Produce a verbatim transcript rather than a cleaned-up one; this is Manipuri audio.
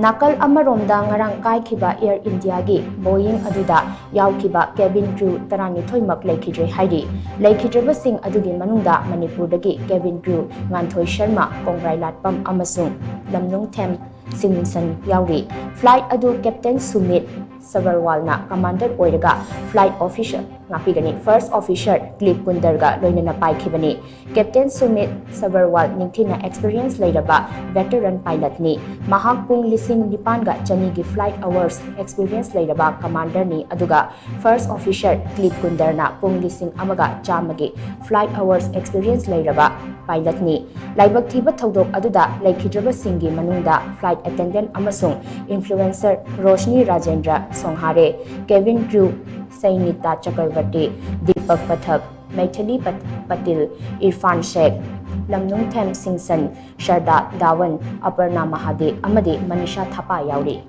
ꯅꯥꯀꯜ ꯑꯃꯔꯣꯝꯗ ꯉꯔꯥꯡ ꯀꯥꯏꯈꯤꯕ Air Indiaꯒꯤ Boeing ꯑꯗꯨꯗ ꯌꯥꯎꯈꯤꯕ cabin crew ꯇꯔꯥꯅꯤꯊꯣꯏꯃꯛ ꯂꯩꯈꯤꯗ꯭ꯔꯦ ꯍꯥꯏꯔꯤ꯫ ꯂꯩꯈꯤꯗ꯭ꯔꯕꯁꯤꯡ ꯑꯗꯨꯒꯤ ꯃꯅꯨꯡꯗ ꯃꯅꯤꯄꯨꯔꯗꯒꯤ cabin crew ꯉꯥꯟꯊꯣꯏ ꯁꯔꯃ, ꯀꯣꯡꯕ꯭ꯔꯥꯏ ꯂꯥꯠꯄꯝ ꯑꯃꯁꯨꯡ ꯂꯝꯅꯨꯡꯊꯦꯝ ꯁꯤꯡꯁꯟ ꯌꯥꯎꯔꯤ꯫ Flight ꯑꯗꯨ Captain ꯁꯨꯃꯤꯠ ꯁꯕꯔꯋꯥꯜꯅ commander ꯑꯣꯏꯔꯒ flight officer, ꯉꯥꯛꯄꯤꯒꯅꯤ, first officer ꯀ꯭ꯂꯤꯞ ꯀꯨꯟꯗꯔꯒ ꯂꯣꯏꯅꯅ ꯄꯥꯏꯈꯤꯕꯅꯤ꯫ Captain ꯁꯨꯃꯤꯠ ꯁꯕꯔꯋꯥꯜ ꯅꯤꯡꯊꯤꯅ experience ꯂꯩꯔꯕ veteran pilotꯅꯤ꯫ ꯃꯍꯥꯛ ꯄꯨꯡ ꯂꯤꯁꯤꯡ ꯅꯤꯄꯥꯟꯒ ꯆꯅꯤꯒꯤ flight hours experience ꯂꯩꯔꯕ commanderꯅꯤ, ꯑꯗꯨꯒ first officer ꯀ꯭ꯂꯤꯞ ꯀꯨꯟꯗꯔꯅ ꯄꯨꯡ ꯂꯤꯁꯤꯡ ꯑꯃꯒ ꯆꯥꯝꯃꯒꯤ flight hours experience ꯂꯩꯔꯕ pilotꯅꯤ꯫ ꯂꯥꯏꯕꯛ ꯊꯤꯕ ꯊꯧꯗꯣꯛ ꯑꯗꯨꯗ ꯂꯩꯈꯤꯗ꯭ꯔꯕꯁꯤꯡꯒꯤ ꯃꯅꯨꯡꯗ flight attendant ꯑꯃꯁꯨꯡ influencer Roshni Rajendra ꯁꯣꯡꯍꯥꯔꯦ, cabin crew ꯁꯩꯅꯤꯇꯥ ꯆꯀ꯭ꯔꯕꯔꯇꯤ, Deepak ꯄꯊꯛ, ꯃꯩꯊꯤꯂꯤ ꯄꯠ-, ꯄꯇꯤꯜ, ꯏꯔꯐꯥꯟ ꯁꯦꯈ, ꯂꯝꯅꯨꯡꯊꯦꯝ ꯁꯤꯡꯁꯟ, ꯁꯔꯗꯥ ꯙꯥꯋꯟ, ꯑꯄꯔꯅꯥ ꯃꯍꯥꯗꯦꯕ ꯑꯃꯗꯤ ꯃꯅꯤꯁꯥ ꯊꯥꯄꯥ ꯌꯥꯎꯔꯤ꯫